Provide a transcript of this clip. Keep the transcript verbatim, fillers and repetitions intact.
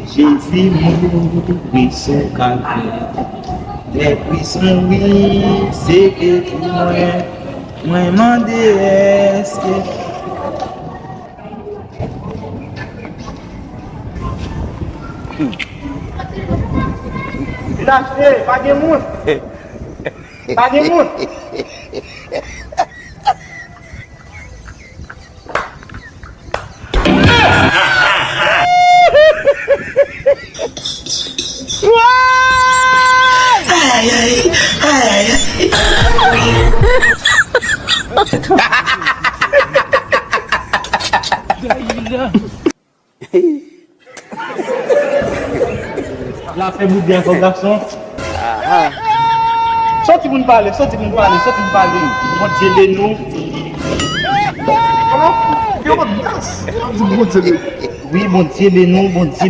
Jezi mouri sou Kalvè. Lè pri san wi, se te pou mwen. Mwen mande èske. Lache, pa gen moun. Pa gen moun. Ay, ay, ay, ay, ay. La fè boudin avè gason. Soti pou n pale, soti pou n pale, soti pou n pale. Bondye beni w. Kòman? Yo, Bondye beni w. Wi, Bondye beni w, Bondye